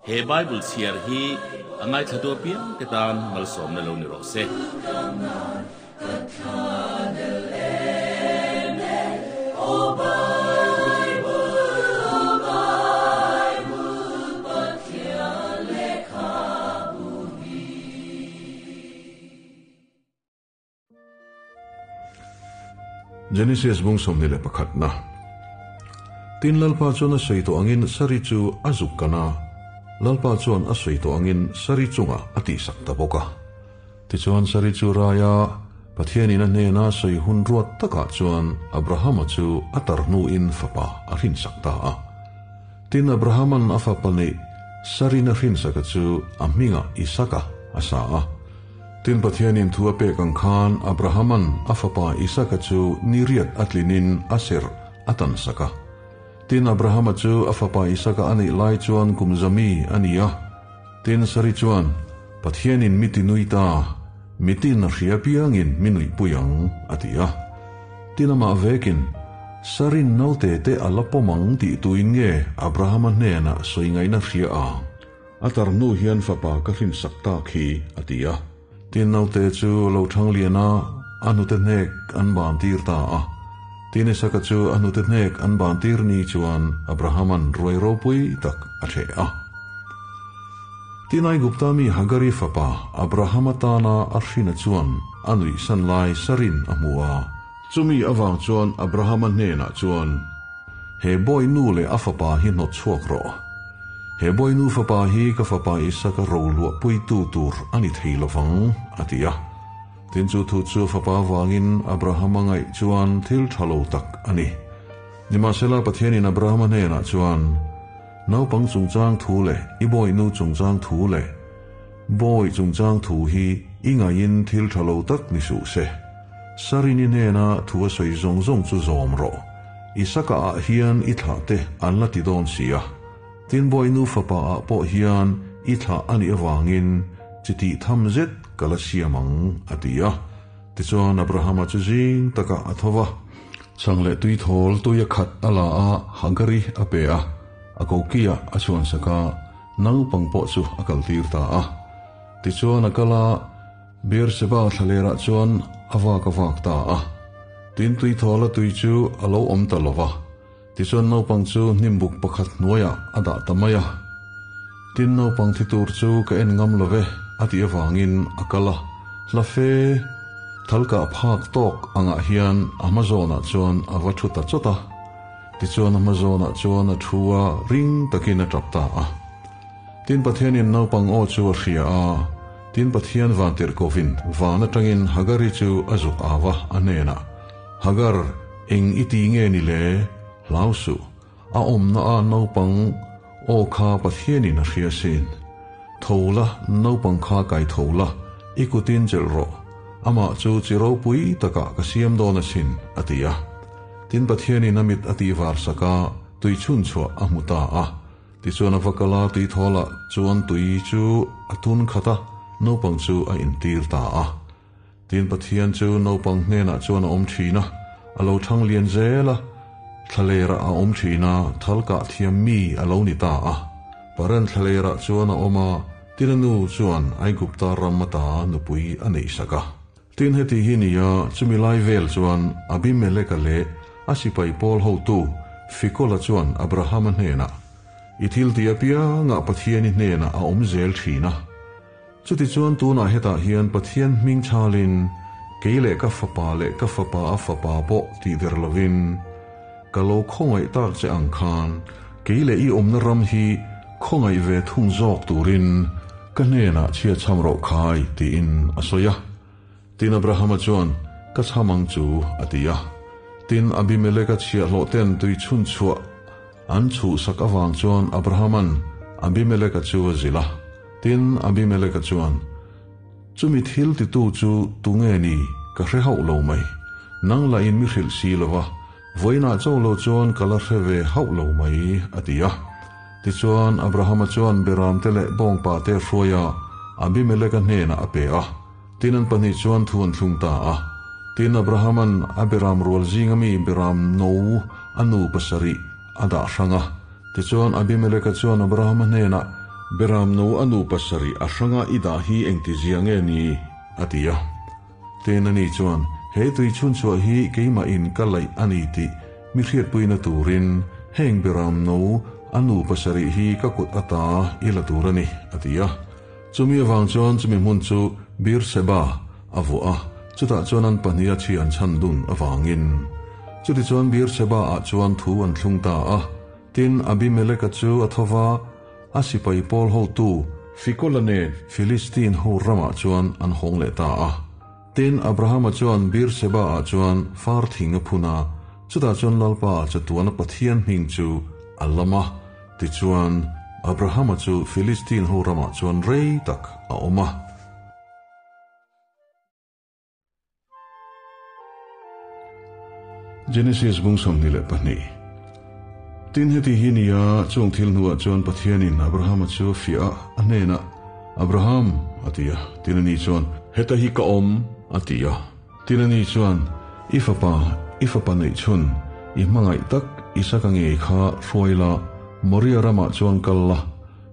He Bible chhiar hi a ngaithlatu apiangte tan malsawmna lo ni rawh se. Genesis bung 21 na. Tin Lalpa chuan a sawi tawh angin Sari chu a zuk kan a, Lalpa chuan a sawi tawh angin Sari chungah a tihsak ta bawk a. Tichuan Sari chu rai a, Pathianin a hnena sawi hun ruat takah chuan Abrahama chu a tar hnuin fapa a hrinsak ta a. Tin Abrahaman a fapa neih Sarin a hrinsaka chu a hmingah Isaka a sa a. Tin Pathianin thu a pek ang khan Abrahaman a fapa Isaka chu ni riat a tlinin a serh a tansak a. Tin Abrahama chu a fapa Isaka a neih lai chuan kum zami a ni a. Tin Sari chuan, Pathianin mi ti nui ta, mitin a hria piangin mi nuihpui ang, a ti a. Tin amah vekin, Sarin naute te a la pawm ang tih tuin nge Abrahama hnenah sawi ngaihna hria ang? A tar hnu hian fapa ka hrinsak tak hi, a ti a. Tin naute chu lo thang lian a, a hnute hnek an ban tir ta a. Tin Isaka chu a hnute hnek an ban tir ni chuan Abrahaman ruai ropui tak a ṭheh a. Tin Aigupta mi Hagari fapa Abrahama tana a hrina chuan a nuihsan lai sarin a hmu a. Chumi avang chuan Abrahama hnenah chuan. He bawi nu leh a fapa hi hnawt chhuak rawh. He bawi nu fapa hi ka fapa Isaka ro luahpuitu tur a ni thei lo vang, a ti a. Tin chu thu chu a fapa avangin Abrahama ngaih chuan thil tha lo tak a ni. Nimahsela Pathianin Abrahama hnenah chuan, Naupang chungchang thu leh i bawi nu chungchang thu leh bawi chungchang thu hi i ngaihin thil tha lo tak ni suh se. Sarini hnena thu a sawi zawng zawng chu zawm rawh. Isaka ah hian i thlah te an la ti dawn si a. Tin Bawihnu fapa ah pawh hian i thlah a nih avangin chi tih tham zet ka la siam ang, a ti a. Tichuan Abrahama chu zing takah a tho va. Chhang leh tui thawl tui a khat a la a, Hagari a pe a, a kokiah a chhuansak a, naupang pawh chu a kaltir ta a. Tichuan a kal a. Beerseba thlalerah chuan a vak a vak ta a. Tin tuithawl a tui chu a lo awm ta lo va. Tichuan naupang chu hnimbuk pakhat hnuaiah a dah ta mai a. Tin naupang thi tur chu ka en ngam lo ve a tih avangin a kal a. Hla fe thalkah phak tawk angah hian a hma zawnah chuan a va thu ta chawt a. Tichuan a hma zawnah chuan a thu a, ring takin a tap ta a. Tin Pathianin naupang aw chu a hria a, tin Pathian vantirhkovin van atangin Hagari chu a zuk au a, a hnenah, Hagar, eng i ti nge ni le? Hlau suh, a awmna a naupang aw kha Pathianin a hria sin. Tho la, naupang kha kai tho la, i kutin chelh rawh, amah chu chi ropui takah ka siam dawn asin, a ti a. Tin Pathianin a mit a tihvar sak a, tui chhunchhuah a hmu ta a. Tichuan a va kal a, tuithawlah chuan tui chu a tun khat a, naupang chu a intir ta a. Tin Pathian chu naupang hnenah chuan a awm thin a, a lo thang lian zel a, thlalerah a awm thin a, thal kah thiam mi a lo ni ta a. Paran thlalerah chuan a awm a, tin a nu chuan Aigupta ram ata nupui a neihsak a. Tin heti hi nia, chumi lai vel chuan Abimeleka leh a sipai pawl hotu Fikola chuan Abrahama hnenah, I thil tih apiangah Pathian i hnenah a awm zel thin a. Chutichuan tunah hetah hian Pathian hming chhalin kei leh ka fapa leh ka fapa a fapa pawh tih der lovin ka lo khawngaih tak che ang khan kei leh i awmna ram hi khawngaih ve thung zawk turin Ka hnenah chhia chham rawh khai, tiin a sawi a. Tin Abrahama chuan, Ka chham ang chu, a ti a. Tin Abimeleka chhiahhlawh ten tui chhun chhuah an chhuhsak avang chuan Abrahaman Abimeleka chu a zilh a. Tin Abimeleka chuan, Chumi thil titu chu tunge ni ka hre hauh lo mai. Nang lahin mi hrilh si lo va, vawiinah cho lo chuan ka la hre ve hauh lo mai, a ti a. Tichuan, Abrahama chuan Beramte leh bawngpate a hruai a, Abimeleka hnenah a pe a. Tin an pahnih chuan thu an thlung ta a. Tin, Abrahaman a Beram rual zinga mi Beram no a nu pasarih a dah hrang a. Tichuan, Abimeleka chuan Abrahama hnenah, Beram no a nu pasarih a hranga i dah hi engtizia nge ni? a ti a. Tin ani chuan, He tui chhunchhuah hi keimahin ka laih a ni tih mi hriatpuina turin heng beram no a nu pasarih hi ka kut ata i la tur a ni, a ti a. Chumi avang chuan chumi hmun chu Beer-seba a vuah a, chutah chuan an pahniha chhi an chhan dun avangin. Chutichuan Beer-seba-ah chuan thu an thlung ta a. Tin, Abimeleka chu a tho va, a sipai pawl hotu Fikola nen Philistine ho ramah chuan an hawng leh ta a. Tin, Abrahama chuan Beer-seba-ah chuan far thing a phun a, chutah chuan Lalpa chatuana Pathian hming chu a lam a. Tichuan, Abrahama chu Philistine ho ramah chuan rei tak a awm a. Genesis bung 22 Tin heti hi nia chung thil hnuah chuan Pathianin Abrahama chu a fiah a, a hnenah, Abraham, a ti a. Tin ani chuan, Heta hi ka awm, a ti a. Tin ani chuan, I fapa, i fapa neih chhun, i hmangaih tak Isaka ngei kha hruai la, Moria ramah chuan kal la,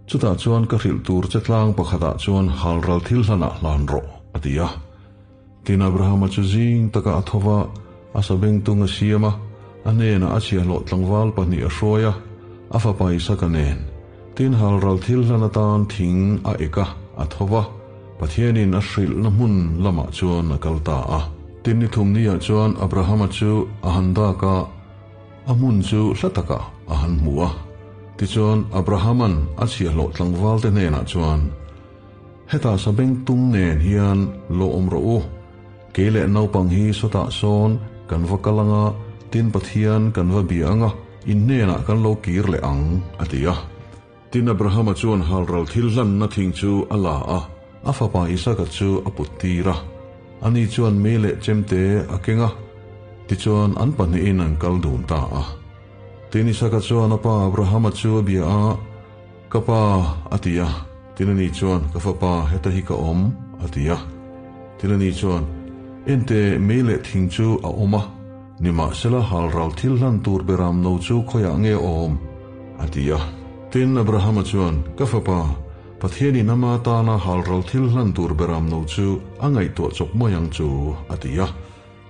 chutah chuan ka hrilh tur che tlang pakhatah chuan halral thil hlanah hlan rawh, a ti a. Tin Abrahama chu zing takah a tho va, a sabengtung a siam a, a hnenah a chhiahhlawh tlangval pahnih a hruai a, a fapa Isaka nen. Tin halral thil hlan atan thing a ek a, a tho va, Pathianin a hrilhna hmun lamah chuan a kal ta a. Tin ni thum niah chuan Abrahama chu a han dak a, a hmun chu hla takah a han hmu a. Tichuan Abrahama'n a chhiahhlawh tlangvalte hnenah chuan, Hetah sabeng tum nen hian lo awm rawh u. Kei leh naupang hi sawtah sawn kan va kal anga, tin Pathian kan va bia anga, in hnenah kan lo kir leh ang, a ti a. Tin Abrahama chuan halral thil hlanna thing chu a la a, a fapa Isaka chu a put tir a. Ani chuan mei leh chemte a keng a, tichuan an pahnihin an kal dun ta a. Tin Isaka chuan a pa Abrahama chu a bia a, Ka pa, a ti a. Tin ani chuan, Ka fapa, heta hi ka awm, a ti a. Tin ani chuan, Ente, mei leh thing chu a awm a, nimahsela halral thil hlan tur beram no chu khawiah nge a awm? a ti a. Tin Abrahama chuan, Ka fapa, Pathianin ama tana halral thil hlan tur beram no chu a ngaihtuah chawp mai ang chu, a ti a.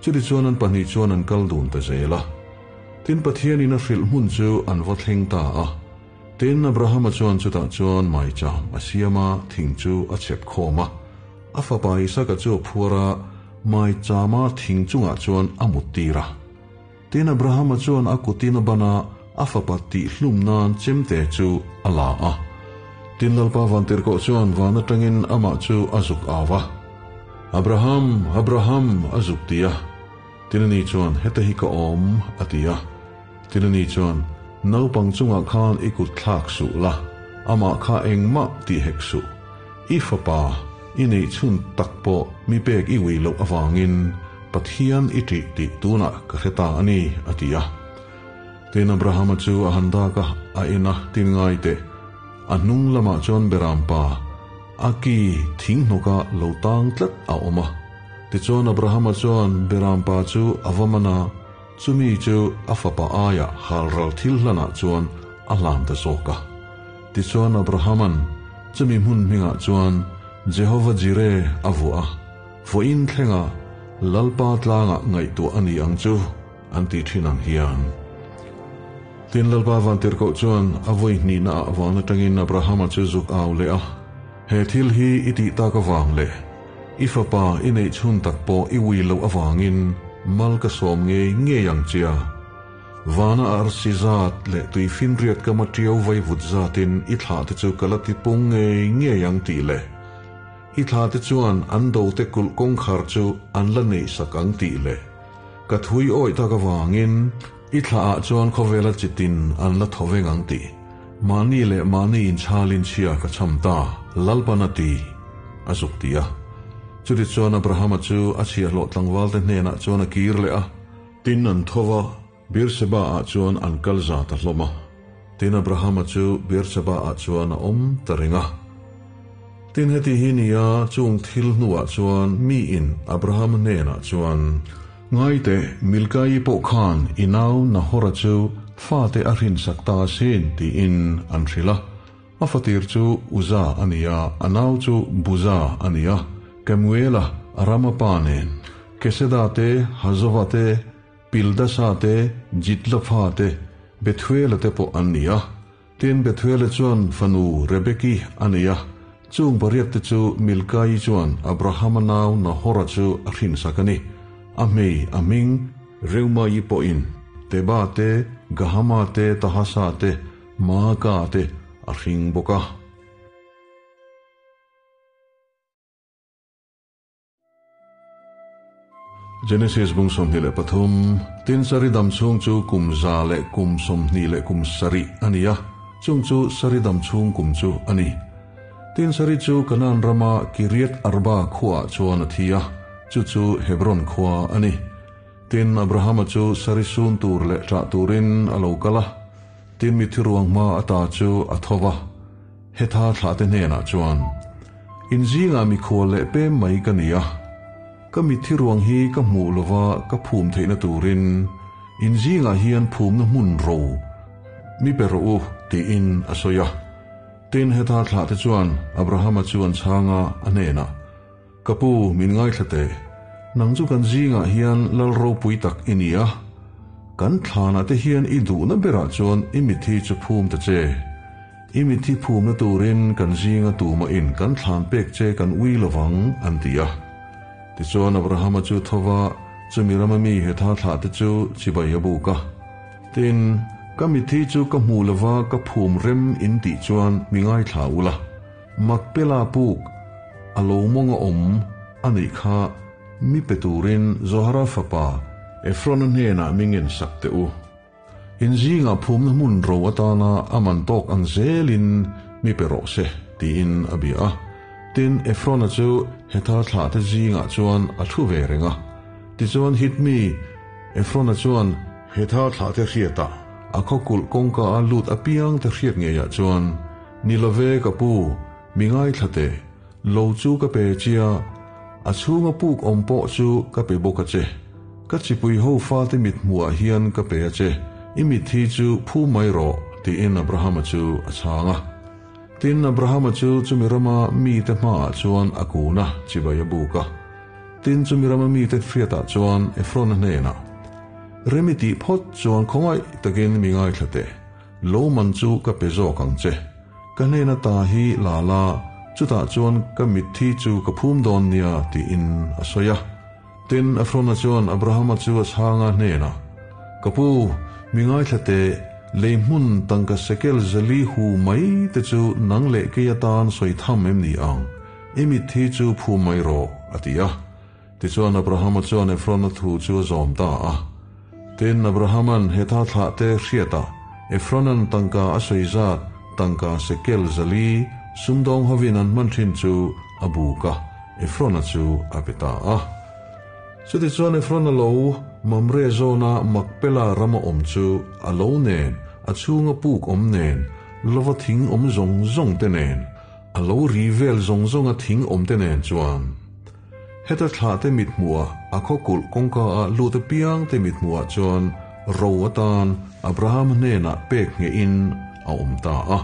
Chutichuan an pahnih chuan an kal dun ta zel a. Tin Pathianin a hrilh hmun chu an va thleng ta a. Tin, Abrahama chuan chutah chuan maicham a siam a, thing chu a chhep khawm a. A fapa Isaka chu a phuar a, maichama thing chungah chuan a muttir a. Tin, Abrahama chuan a kutin a ban a, a fapa tihhlum nan chemte chu a la a. Tin, Lalpa Vantirhkoh chuan van atangin amah chu a zuk au va, Abraham, Abraham, a zuk ti a. Tin, ani chuan, Heta hi ka awm, a ti a. Tin ani chuan, Naupang chungah khan i kut thlak suh la, amah kha engmah tih hek suh. I fapa, i neih chhun tak pawh mi pek i ui loh avangin Pathian i ṭih tih tunah ka hre ta a ni, a ti a. Tin Abrahama chu a han dak a, a en a, tin ngai teh. A hnung lamah chuan Berampa, a ki thing hnawka lo tang tlat a awm a. Tichuan Abrahama chuan Berampa chu a va man a, Chumi chu a fapa aia halral thil hlanah chuan a hlan ta zawk a. Tichuan Abrahama'n chumi hmun hmingah chuan Jehova Jireh a vuah a, vawiin thlenga Lalpa tlangah ngaihtuah a ni ang chu an ti thin ang hian. Tin Lalpa Vantirhkoh chuan a vawi hnihna ah van atangin Abrahama chu zuk au leh a, He thil hi i tih tak avang leh I fapa i neih chhun tak pawh i ui loh avangin mal ka sawm ngei ngei ang che a. Vana arsi zat leh tui finriat kama tiau vai vut zatin i thlah te chu ka la ti pung ngei ngei ang tih leh i thlah te chuan an do te kulh kawngkhar chu an la neih sak ang tih leh ka thui awih tak avangin i thlah ah chuan khawvela chitin an la tho veng ang tih Mahni leh mahni inchhalin chhia ka cham ta, Lalpan a ti, a zuk ti a. Chutichuan Abrahama chu a chhiahhlawh tlangvalte hnenah chuan a kir leh a. Tin an tho va, Beersheba-ah chuan an kal za ta hlawm a. Tin Abrahama chu Beersheba-ah chuan a awm ta reng a. Tin heti hi nia chung thil hnuah chuan miin Abrahama hnenah chuan, Ngaite, Milkai pawh khan i nau Nahora chu fate a hrinsak ta asin, tiin an hrilh a. A fatir chu Uza a ni a, a nau chu Buza a ni a, Kemuela, Arama pa nen, Keseda te, Hazova te, Pildasa te, Jidlapha te, Bethuela te pawh an ni a. Tin, Bethuela chuan fanu Rebeki a nei a, chung pariat te chu Milkai chuan Abrahama nau Nahora chu a hrinsak a ni. A hmei, a hming, Reumai pawhin Teba te, Gahama te, Tahasa te, Maaka te a hring bawk a. Genesis bung 23, Tin Sari dam chhung chu kum 127 a ni a, chung chu Sari dam chhung kum chu a ni. Tin Sari chu Kanaan rama Kiriath Arba khuaah chuan a thi a, chu chu Hebron khua a ni. Tin Abrahama chu Sari sun tur leh ṭah turin a lo kal a, tin mithi ruang hma ata chu a tho va. Hetha thlahte hnenah chuan, In zingah mikhual leh pem mai ka ni a, ka mitthi ruang hi ka hmuh lova ka phum theihna turin in zingah hian phumna hmun ro mi pe rawh u, tiin a sawi a. Tin, hetha thlahte chuan Abrahama chu an chhang a, a hnenah, Ka pu, min ngaithla teh. Nang chu kan zingah hian lal ropui tak i ni a. Kan thlanah te hian i duhna berah chuan i mitthi chu phum ta che. I mitthi phumna turin kan zinga tumahin kan thlan pek che kan ui lovang, an ti a. Tichuan Abrahama chu tho va, chumi rama mi hetha thlah te chu chibai a buk a. Tin, ka mitthi chu ka hmuh lova ka phum rem in tih chuan mi ngaithla ula. Makpela puk a lo mawng a awm a nih kha mi pe turin Zohara fapa Efrona hnenah mi ngen sak teh u. In zingah phumna hmun ro atana a man tawk ang zelin mi pe rawh se, tiin a bia a. Tin, Efrona chu Hetha thlahte zingah chuan a thu ve reng a. Tichuan Hitmi Efrona chuan Hetha thlahte hriatah a khawkulh kawngka a lut apiangte hriat ngeiah chuan, Ni love ka pu, mi ngaithla teh, lo chu ka pe chia, a chhunga puk awm pawh chu ka pe bawk a che. Ka chipui ho fate mit hmuhah hian ka pe a che, i mitthi chu phu mai rawh, tiin Abrahama chu a chhang a. Tin, Abrahama chu chumi rama mite hmaah chuan a kun a, chibai a buk a. Tin, chumi rama mite hriatah chuan Efrona hnenah, Remi tih phawt chuan khawngaih takin mi ngaithla teh. Lo man chu ka pe zawk ang che. Ka hnena ta hi la la, chutah chuan ka mitthi chu ka phum dawn nia, tiin a sawi a. Tin, Efrona chuan Abrahama chu a chhang a hnenah, Ka pu, mi ngaithla teh, lei hmun tangka sekel zali hu mai te chu nang leh kei atan sawi tham em ni ang? I mitthi chu phum mai rawh, a ti a. Tichuan Abrahama chuan Efrona thu chu a zawm ta a. Tin, Abrahama'n hetha thlahte hriatah Efrona'n tangka a sawi zat tangka sekel 400 sumdawng hovin an hman thin chu a buk a, Efrona chu a pe ta a. Chutichuan Efrona lo Mamre zawna Makpela rama awm chu a lo nen, a chhunga puk awm nen, lova thing awm zawng zawng te nen, a lo ri vel zawng zawnga thing awm te nen chuan, Heta thlahte mithmuhah a khawkulh kawngka ah lut apiang te mithmuhah chuan ro atan Abraham hnenah pek ngeihin a awm ta a.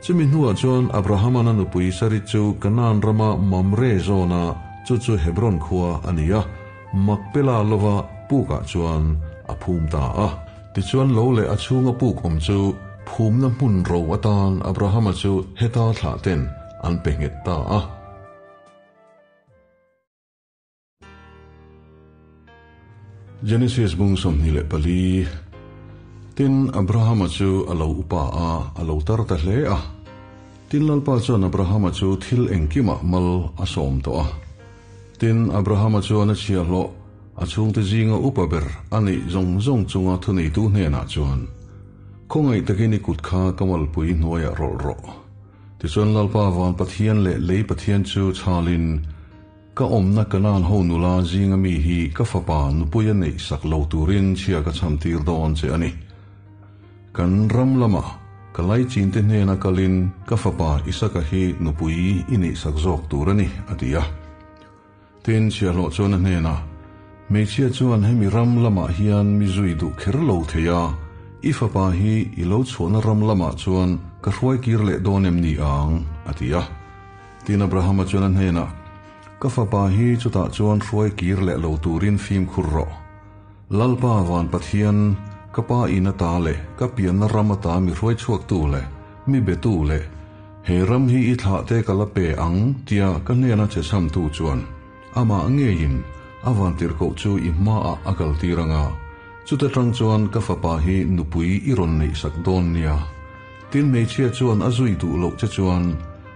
Chumi hnuah chuan Abrahama'n a nupui Sari chu Kanaan rama Mamre zawna chu chu Hebron khua a ni a, Makpela lova pukah chuan a phum ta a. Tichuan lo leh a chhunga puk awm chu phumna hmun ro atan Abrahama chu heta thlahten an pe nghet ta a. Genesis bung 24 Tin, Abrahama chu a lo upa a, a lo tar ta hle a. Tin, Lalpa chuan Abrahama chu thil engkimah mal a sawm tawh a. Tin, Abrahama chuan a chhiahhlawh, a chhungte zinga upa ber a neih zawng zawng chunga thuneitu hnenah chuan, Khawngaih takin i kut kha ka malpui hnuaiah rawlh rawh. Tichuan Lalpa van Pathian leh lei Pathian chu chhalin, Ka awmna Kanaan ho nula zinga mi hi ka fapa nupui a neih sak lo turin chhia ka cham tir dawn che a ni. Kan ram lama ka laichinte hnena kalin ka fapa Isaka hi nupui i neih sak zawk tur a ni, a ti a. Tin, chhiahhlawh chuan a hnenah, Hmeichhia chuan hemi ram lamah hian mi zui duh kher lo thei a, i fapa hi i lo chhuahna ram lamah chuan Ka hruai kir leh dawn em ni ang? a ti a. Tin Abrahama chuan a hnenah, Ka fapa hi chutah chuan hruai kir leh lo turin fimkhur rawh. Lalpa van Pathian, ka pa in ata leh ka pianna ram ata mi hruai chhuaktu leh mi betu leh he ram hi i thlahte ka la pe ang tia ka hnena che chhamtu chuan amah ngeiin a vantirhkoh chu i hmaah a kaltir anga chuta tang chuan ka fapa hi nupui i rawn neihsak dawn nia. Tin hmeichhia chuan a zui duh loh che chuan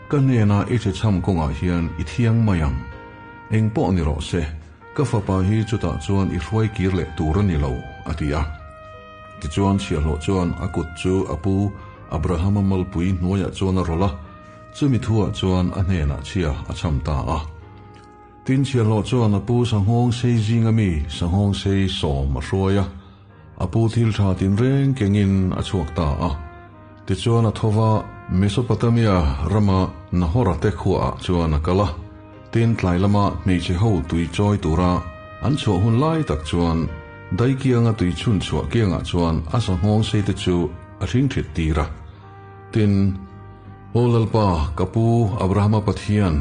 ka hnena i che chham kawngah hian i thiang mai ang. Eng pawh ni rawh se, ka fapa hi chutah chuan i hruai kir leh tur a ni lo, a ti a. Tichuan chhiahhlawh chuan a kut chu a pu Abrahama malpui hnuaiah chuan a rawlh a, chumi thuah chuan a hnenah chhia a chham ta a. Tin chhiahhlawh chuan a pu sanghawng sei zinga mi sanghawng sei sawm a hruai a, A pu thil tha tinreng kengin a chhuak ta a. Tichuan a tho va, Mesopotamia rama Nahora te khuaah chuan a kal a. Tin tlai lama hmeichhe ho tui chawi tura an chhuah hun lai tak chuan daikianga tui chhun chhuah kiangah chuan a sanghawng sei te chu a hring thit tir a. Tin, Aw Lalpa, ka pu Abrahama Pathian,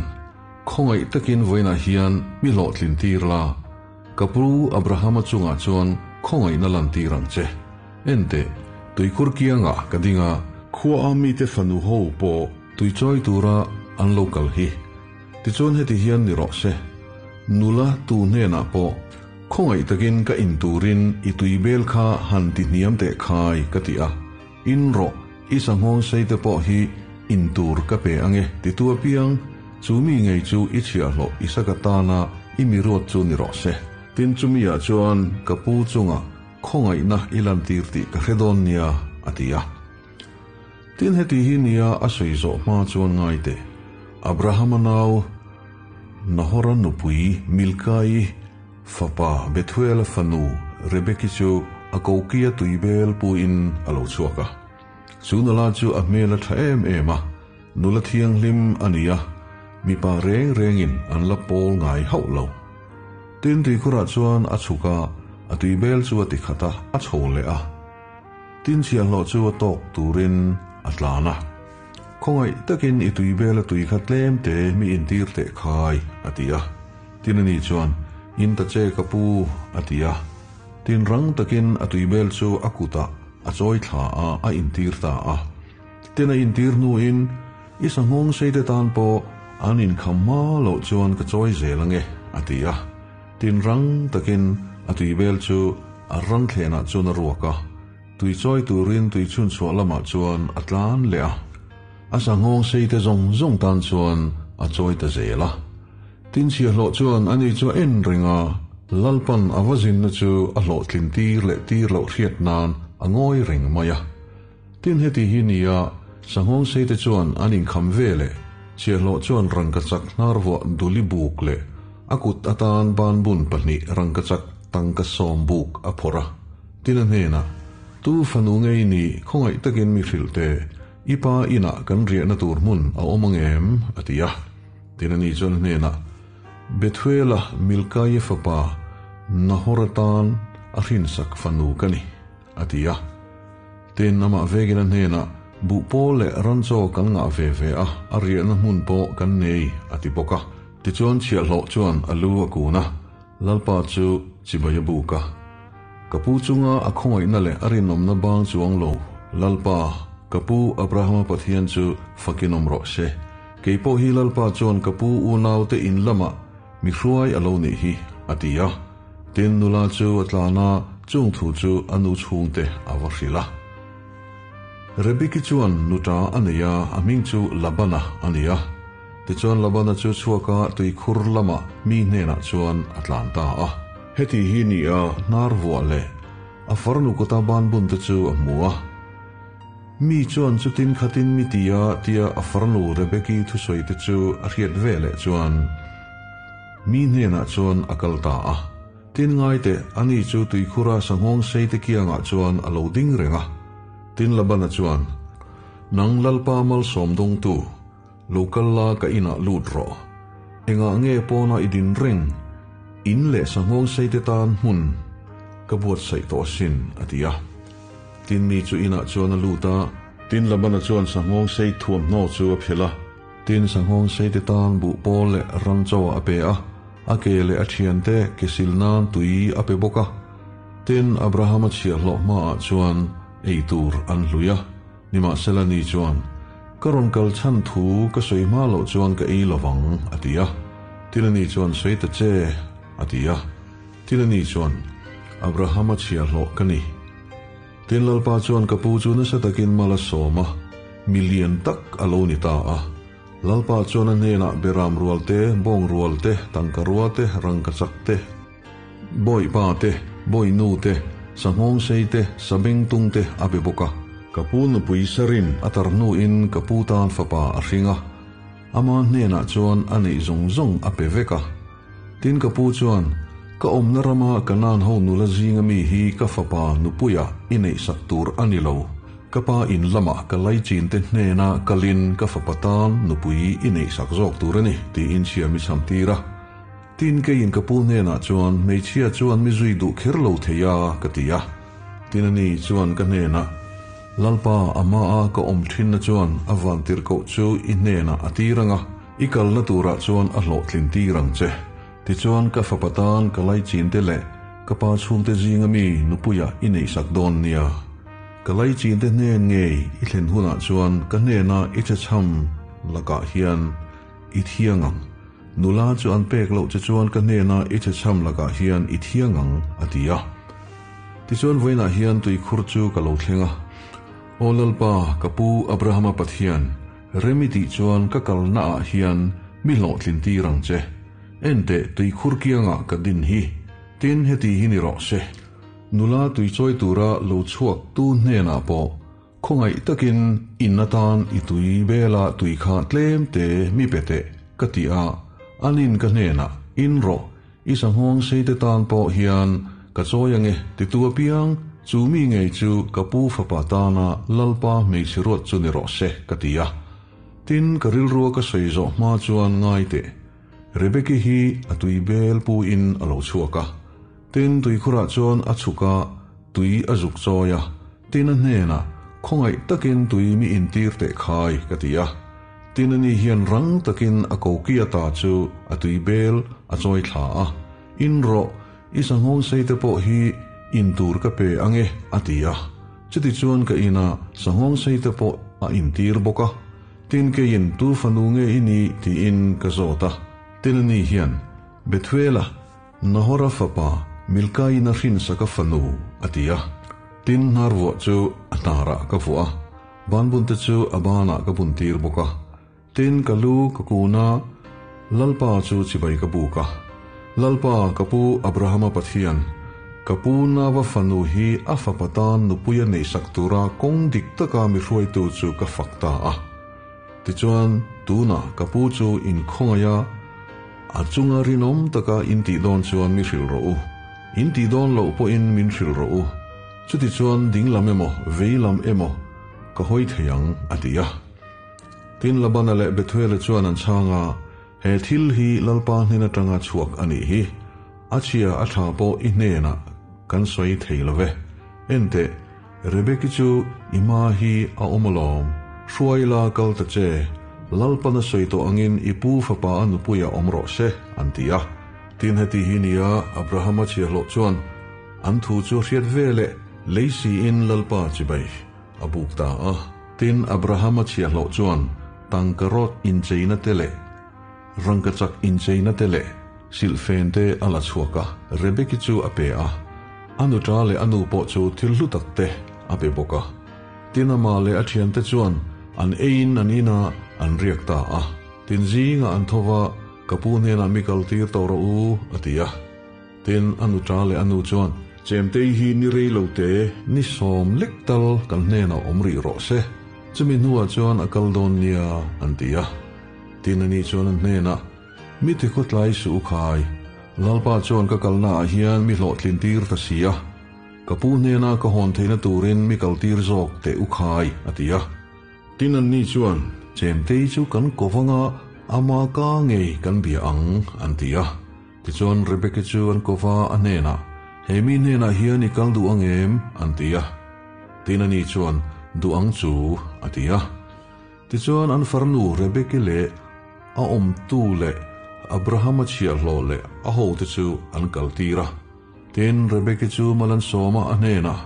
khawngaih takin vawiinah hian mi hlawhtlin tir la. Ka pu Abrahama chungah chuan khawngaihna lantir ang che. Enteh, tuikhur kiangah ka ding a, khua a mite fanu ho pawh tuichawi tura an lo kal hi. Tichuan heti hian ni rawh se, nula tu hnenah pawh khawngaih takin ka in turin i tuibel kha han ti hniam teh khai ka ti a, In rawh, i sanghawng sei te pawh hi in tur ka pe ange titu apiang, chu mi ngei chu i chhiahhlawh Isaka tana i mi ruat chu ni rawh se. Tin chumi ah chuan ka pu chunga khawngaihna i lantir tih ka hre dawn nia, a ti a. Tin heti hi nia a sawi zawh hma chuan ngai teh, Abrahama nau Nahora nupui Milkai, Fapa Bethuela fanu Rebeki chu a kokia tuibel puin a lo chhuak a. Chu nula chu a hmel a tha em em a, nula thianghlim a ni a, mipa reng rengin an la pawl ngai hauh lo. Tin tuikhurah chuan a chhuk a, a tuibel chu a ti khat a, a chho leh a. Tin chhiahhlawh chu a tawk turin a tlan a. Khawngaih takin i tuibel a tui kha tlem te mi intir teh khai, a ti a. Tin ani chuan, In ta che ka pu, a ti a. Tin rang takin a tuibel chu a kutah a chawi thla a, a intir ta a. Tin a intir hnuin, I sanghawng seite tan pawh an inkham hma loh chuan ka chawi zel ange, a ti a. Tin rang takin a tuibel chu a rangthlenah chuan a ruak a. Tui chawi turin tui chhunchhuah lamah chuan a tlan leh a. A sanghawng seite zawng zawng tan chuan a chawi ta zel a. Tin chhiahhlawh chuan ani chu a en reng a, Lalpan a va zinna chu a hlawhtlin tir leh tir loh hriat nan a ngawi reng mai a. Tin heti hi nia, sanghawng seite chuan an inkham ve leh chhiahhlawh chuan rangkachak hnar vuah duli buk leh a kut atan banbun pahnih rangkachak tangka sawm buk a phawrh a. Tin a hnenah, Tu fanu ngei ni khawngaih takin mi hrilh teh, i pa inah kan riahna tur hmun a awm ang em? a ti a. Tin ani chuan a hnenah, Bethuela Milkaia fapa Nahora tan a hrinsak fanu ka ni, a ti a. Tin amah vekin a hnenah, Buh pawl leh ranchaw kan ngah ve ve a, a riahna hmun pawh kan nei, a ti bawk a. Tichuan chhiahhlawh chuan a lu a kun a, Lalpa chu chibai a buk a. Ka pu chunga a khawngaihna leh a rinawmna bang chuang lo, Lalpa, ka pu Abrahama Pathian chu fakin awm rawh se. Kei pawh hi Lalpa chuan ka pu unaute in lamah mi hruai a lo nih hi, a ti a. Tin, nula chu a tlan a, chung thu chu a nu chhungte a va hrilh a. Rebeki chuan nuta a nei a, a hming chu Labana a ni a. Tichuan Labana chu chhuak a tuikhur lamah mi hnenah chuan a tlan ta a. Heti hi ni a hnar vuah leh a farnu kawta banbun te chu a hmu a. Mi chuan chutin khatin mi ti a tia a farnu Rebeki thusawi te chu a hriat ve leh chuan mi hnenah chuan a kal ta a. Tin ngai teh, ani chu tuikhura sanghawng sei te kiangah chuan a lo ding reng a. Tin Labana chuan, Nang Lalpa malsawm dawngtu, Lo kal la ka inah lut rawh. Engah nge pawna i din reng? In leh sanghawng seite tan hmun ka buatsaih tawh asin, a ti a. Tin mi chu inah chuan a lut a. Tin, Labana chuan sanghawngsei thuamhnaw chu a phelh a. Tin, sanghawngseite tan buhpawl leh ram chaw a pe a, a ke leh a thiante ke sil nan tui a pe bawk a. Tin, Abrahama chhiahhlawh hmaah chuan ei tur an hlui a. Nimahsela ni chuan, Ka rawn kal chhan thu ka sawi hma loh chuan ka ei lo vang, a ti a. Tin ani chuan, Sawi ta che, a ti a. Tin ani chuan, Abrahama chhiahhlawh ka ni. Tin Lalpa chuan ka pu chu nasa takin mal a sawm a, mi lian tak a lo ni ta a. Lalpa chuan a hnenah beram rual te, bawng rual te, tangka rua te, rangka chak te, Bawipa te, Bawinu te, Sanghawngsei te, Sabengtung te a be bawk a. Ka pu nupui Sarin a tar hnuin ka pu tan fapa a hring a, ama hnenah chuan a neih zawng zawng a pe vek a. Tin ka pu chuan, Ka awmna rama Kanaan ho nula zinga mi hi ka fapa nupuia i neihsak tur a ni lo. Ka pa in lamah ka laichin te hnena kalin ka fapa tan nupui i neihsak zawk tur a ni, tiin chhia mi cham tir a. Tin, keiin ka pu hnenah chuan, Hmeichhia chuan mi zui duh kher lo thei a, ka ti a. Tin, ani chuan ka hnenah, Lalpa, a hmaa ka awm thinna chuan a vantirhkoh chu i hnenah a tir ang a, i kalna turah chuan a hlawhtlin tir ang che. Tichuan, ka fapa tan ka laichin te leh ka pa chhungte zinga mi nupuia i neihsak dawn nia. Ka laichin te hnen ngei i thlen hunah chuan ka hnena i chhechham lakah hian I thiang ang. Nula chu an pek loh che chuan ka hnena i chhechham lakah hian i thiang ang, a ti a. Tichuan vawiinah hian tuikhur chu ka lo thleng a. Aw Lalpa, ka pu Abrahama Pathian, rem i tih chuan ka kalnaah hian mi hlawhtlin tir ang che. Enteh, tuikhur kiangah ka din hi. Tin, heti hi ni rawh se. Nula tuichawi tura lo chhuak tu hnenah pawh Khawngaih takin in atan i tui bela tui kha tlem te mi pe teh, ka ti a, anin ka hnenah, In rawh, i sanghawng seite tan pawh hian ka chawi ange, titu apiang, chu mi ngei chu ka pu fapa tana Lalpa hmeichhe ruat chu ni rawh se, ka ti a. Tin, ka rilrua ka sawi zawh hma chuan ngai teh, Rebeki hi a tui bel puin a lo chhuak a. Tin, tuikhurah chuan a chhuk a, tui a zuk chawi a. Tin a hnenah, Khawngaih takin tui mi intir teh khai, ka ti a. Tin ani hian rang takin a koki ata chu a tui bel a chawi thla a. In rawh, i sanghawng sei te pawh hi in tur ka pe ang e, a ti a. Chutichuan ka ina sanghawng sei te pawh a intir bawk a. Tin keiin tu fanu nge i nih tiin ka zawt a. Tin ani hian, Bethuela, Nahora fapa Milkaiin a hrinsak a fanu, a ti a. Tin, hnar vuah chu a hnarah ka vuah a, banbunte chu a banah ka buntir bawk a. Tin, ka lu ka kun a, Lalpa chu chibai ka buk a. Lalpa, ka pu Abrahama Pathian, ka pu Nava fanu hi a fapa tan nupui a neihsak tura kawng dik taka mi hruaitu chu ka fak ta a. Tichuan, tunah ka pu chu inkhawngaih a, A chunga rinawm taka in tih dawn chuan mi hrilh rawh u. In tih dawn loh pawhin min hrilh rawh u. Chutichuan ding lam emaw, vei lam emaw ka hawi thei ang, a ti a. Tin, Labana leh Bethuela chuan an chhang a, He thil hi Lalpa hnen atanga chhuak a nih hi. A chhia a tha pawh i hnenah kan sawi thei lo ve. Enteh, Rebeki chu i hma hi a awm alawm, hruai la kal ta che, Lalpan a sawi tawh angin i pu fapa a nupuiah awm rawh se, an ti a. Tin heti hi nia Abrahama chhiahhlawh chuan an thu chu a hriat ve leh lei siin Lalpa chibai a buk ta a. Tin Abrahama chhiahhlawh chuan tangka rawt incheina te leh rangkachak incheina te leh silhfen te a la chhuak a, Rebeki chu a pe a. A nuṭa leh a nu pawh chu thil hlu tak te a pe bawk a. Tin amah leh a ṭhiante chuan an eiin an inah an riak ta a. Tin zingah an tho va, Ka pu hnenah mi kal tir tawh rawh u, a ti a. Tin a nuṭa leh a nu chuan, Chemtei hi ni rei lo te, ni sawm lek tal kan hnenah awm rih rawh se, chumi hnuah chuan a kal dawn nia, an ti a. Tin ani chuan an hnenah, Mi ti khawtlai suh u khai, Lalpa chuan ka kalnaah hian mi hlawhtlin tir ta si a, ka pu hnena ka hawn theihna turin mi kaltir zawk teh u khai, a ti a. Tin anni chuan, Chemtei chu kan ko vanga ama ka ngei kan bia ang, an ti a. Tichuan Rebeki chu an ko va a hnenah, He mi hnenah hian i kal duh ang em? an ti a. Tin ani chuan, duh ang chu, a ti a. Tichuan an farnu Rebeki leh a awmtu leh Abrahama chhiahhlawh leh a hote chu an kaltir a. Tin, Rebeki chu mal an sawm a, a hnenah,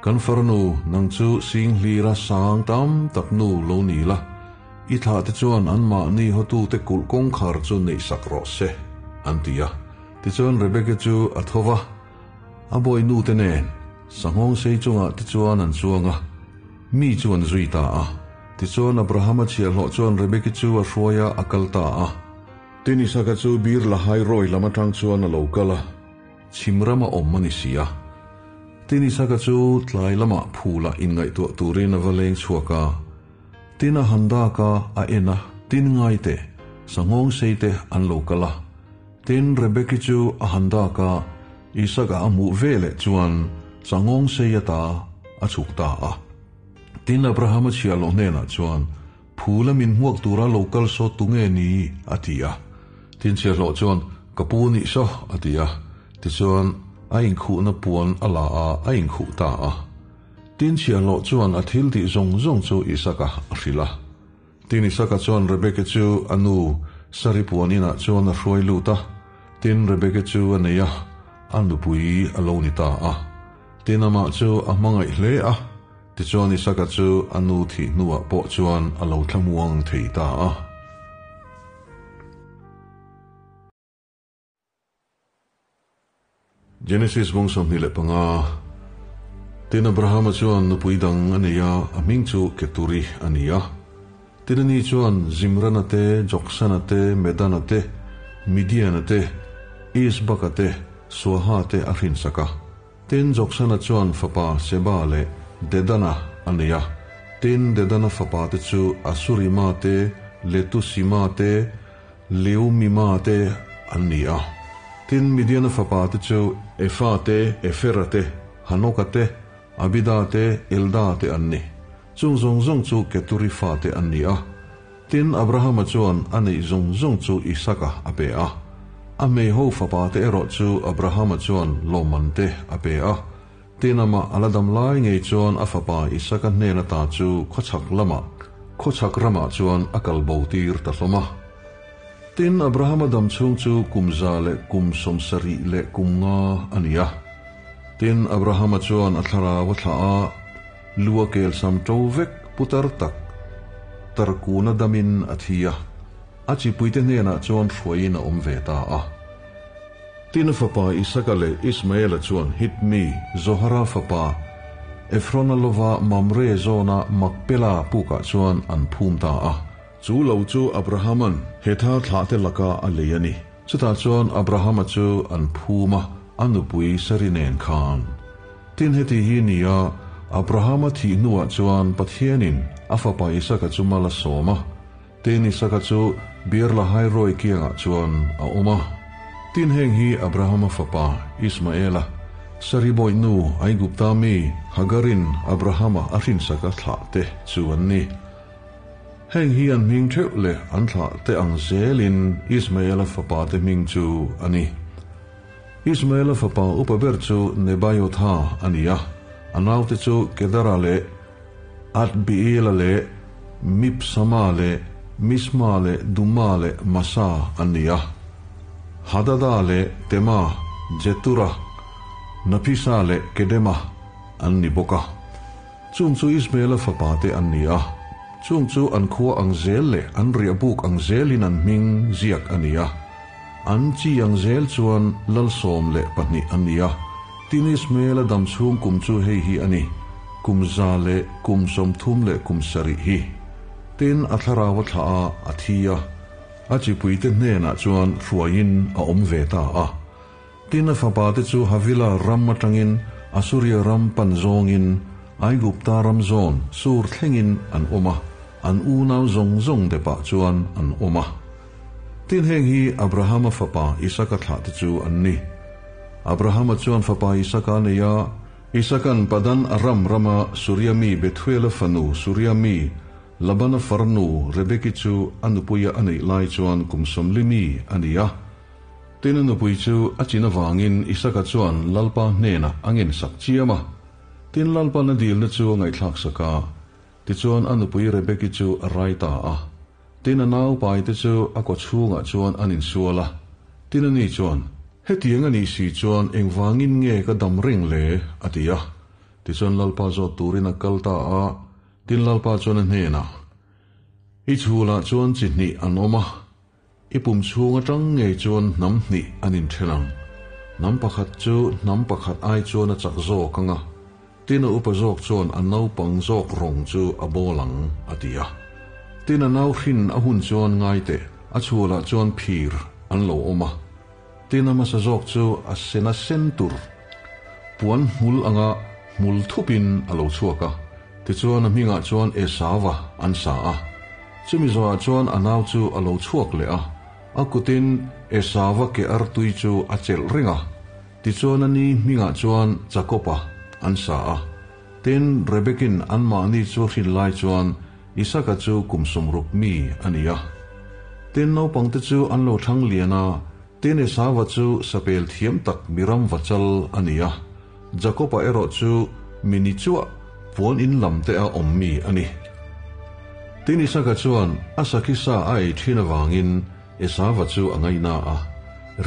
Kan farnu, nang chu sing hlira sang tam tak nu lo ni la, i thlahte chuan anmahni hotute kulh kawngkhar chu neihsak rawh se, an ti a. Tichuan Rebeki chu a tho va, a bawinute nen sanghawng sei chungah te chuan an chuang a, mi chu an zui ta a. Tichuan Abrahama chhiahhlawh chuan Rebeki chu a hruai a, a kal ta a. Tin, Isaka chu Bir Lahai Roi lam atang chuan a lo kal a, chhim rama awm a ni si a. Tin, Isaka chu tlai lamah phulah inngaihtuah turin a va leng chhuak a. Tin, a han dak a, a en a, tin ngai teh, sanghawng sei te an lo kal a. Tin, Rebeki chu a han dak a, Isaka a hmuh ve leh chuan sanghawng sei ata a chhuk ta a. Tin, Abrahama chhiahhlawh hnenah chuan, Phu la min hmuak tura lo kal saw tu nge ni? a ti a. Tin chhiahhlawh chuan, Ka pu nih saw, a ti a. Tichuan, a inkhuhna puan a la a, a inkhuh ta a. Tin chhiahhlawh chuan a thil tih zawng zawng chu Isaka a hrilh a. Tin Isaka chuan Rebeki chu a nu Sari puan inah chuan a hruai lut a. Tin Rebeki chu a nei a, a nupui a lo ni ta a. Tin amah chu a hmangaih hle a. Tichuan Isaka chu a nu thih hnuah pawh chuan a lo thlamuang thei ta a. Genesis bung 25 Tin Abrahama chuan nupui dang a nei a, a hming chu Keturi a ni a. Tin ani chuan Zimrana te, Joksana te, Medana te, Midiana te, Isbaka te, Suaha te a hrinsak a. Tin, Joksana chuan fapa Seba leh Dedana a nei a. Tin, Dedana fapate chu Asurima te, Letusima te, Leumima te an ni a. Tin, Midiana fapate chu Efa te, Efera te, Hanoka te, Abida te, Elda te an ni. Chung zawng zawng chu Keturi fate an ni a. Tin, Abrahama chuan a neih zawng zawng chu Isaka a pe a. A hmeiho fapate erawh chu Abrahama chuan lawmman te a pe a. Tin, amah a la dam lai ngei chuan a fapa Isaka hnen ata chu khawchhak lamah, khawchhak ramah chuan a kal bo tir ta hlawm a. Tin, Abrahama dam chhung chu kum za leh kum 75 leh kum nga a ni a. Tin, Abrahama chuan a thlarau a thlah a. Lu a kel sam to vek putar tak tarkuna damin a thi a, a chipuite hnenah chuan hruaiin a awm ve ta a. Tin fapa Isaka leh Ismaela chuan Hit mi Zohara fapa Efrona lova Mamre zawna Makpela pukah chuan an phum ta a. Chu lo chu Abrahaman Hetha thlahte laka a lei a ni. Chutah chuan Abrahama chu an phum a, a nupui Sari nen khan. Tin heti hi ni a, Abrahama thih hnuah chuan Pathianin a fapa Isaka chu mal a sawm a. Tin Isaka chu Beer-lahai-roi kiangah chuan a awm a. Tin heng hi Abrahama fapa Ismaela, Sari bawihnu Aigupta mi Hagarin Abrahama a hrinsaka thlah te chu an ni. Heng hi an hming theuh leh an thlah te ang zelin Ismaela fapa te hming chu a ni. Ismaela fapa upa ber chu Nebaiotha a ni a, a naute chu Kedara leh Adbiela leh Mibsama leh Misma leh Duma leh Masa an ni a. Hadada leh Tema, Jetura, Naphisa leh Kedema an ni bawk a. Chung chu Ismaela fapate an ni a, chung chu an khua ang zel leh an riahbuk ang zelin an hming ziak a ni a. An chi ang zel chuan lal 12 an ni a. Tin Ismaela dam chhung kum chu hei hi a ni, kum 100 leh kum 30 leh kum 70 hi. Tin a thlarau a thlah a, a thi a. A chipuite hnenah chuan hruaiin a awm ve ta a. Tin a fapate chu Havila ram atangin Asuria ram pan zawngin Aigupta ram zawn Sur thlengin an awm a, an unau zawng zawng depah chuan an awm a. Tin heng hi Abrahama fapa Isaka thlahte chu an ni. Abrahama chuan fapa Isaka a nei a, Isakan Padan Aram rama Suria mi Bethuela fanu Suria mi Labana farnu Rebeki chu a nupuia a neih lai chuan kum 40 mi a ni a. Tin a nupui chu a chin avangin Isaka chuan Lalpa hnenah a ngensak chiam a. Tin Lalpa'n a dilna chu a ngaihthlak sak a. Tichuan a nupui Rebeki chu a rai ta a. Tin a nau paite chu a kawchhungah chuan an insual a. Tin ani chuan, Hetiang a nih si chuan engvangin nge ka dam reng le? a ti a. Tichuan Lalpa zawt turin a kal ta a. Tin Lalpa chuan a hnenah, I chhulah chuan chi hnih an awm a. I pum chhung atang ngei chuan hnam hnih an inthen ang. Hnam pakhat chu hnam pakhat ai chuan a chak zawk ang a, tin a upa zawk chuan a naupang zawk rawng chu a bawl ang, a ti a. Tin a nau hrin a hun chuan ngai teh, a chhulah chuan phir an lo awm a. Tin a hmasa zawk chu a sena sen tur puan hmul anga hmul thupin a lo chhuak a, tichuan a hmingah chuan Esauva an sa a. Chumi zawhah chuan a nau chu a lo chhuak leh a, a kutin Esauva ke artui chu a chelh reng a, tichuan a ni hmingah chuan Jakoba an sa a. Tin, Rebekin anmahni chu hrin lai chuan Isaka chu kum 60 mi a ni a. Tin, naupangte chu an lo thlang lian a, tin Esauva chu sapel thiam tak miram vachal a ni a, Jakoba erawh chu mi ni chuah puan in lam te a awm mi a ni. Tin Isaka chuan a sakhi sa a ei thin avangin Esauva chu a ngaina a,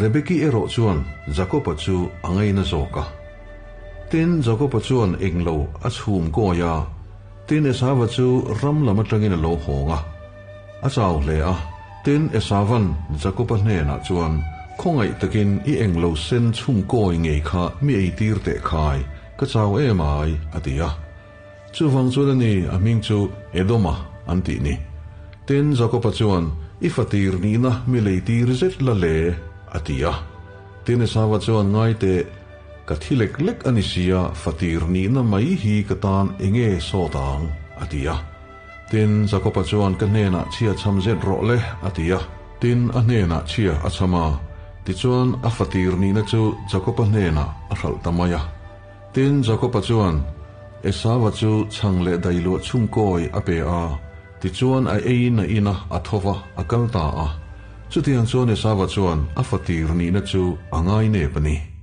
Rebeki erawh chuan Jakoba chu a ngaina zawk a. Tin Jakoba chuan englo a chhum kawi a, tin Esauva chu ram lam atangin a lo hawng a. A chau hle a, tin Esauva'n Jakoba hnenah chuan, Khawngaih takin i englo sen chhum kawi ngei kha mi eitir teh khai, ka chau em ai, a ti a. Chuvang chuan a ni, a hming chu Edoma an tih ni. Tin Jakoba chuan, I fatir nihna mi leitir zet la le, a ti a. Tin Esauva chuan, Ngai teh, ka thi lek lek a ni sia, fatir nihna mai hi ka tan enge sawt ang? a ti a. Tin, Jakoba chuan ka hnenah chhia chham zet rawh le, a ti a. Tin, a hnenah chhia a chham a. Tichuan, a fatir nihna chu Jakoba hnenah a hralh ta mai a. Tin, Jakoba chuan Esauva chu chhang leh dailuah chhungkawi a pe a. Tichuan, a eiin a in a, a tho va, a kal ta a. Chutiang chuan Esauva chuan a fatir nihna chu a ngai nep a ni.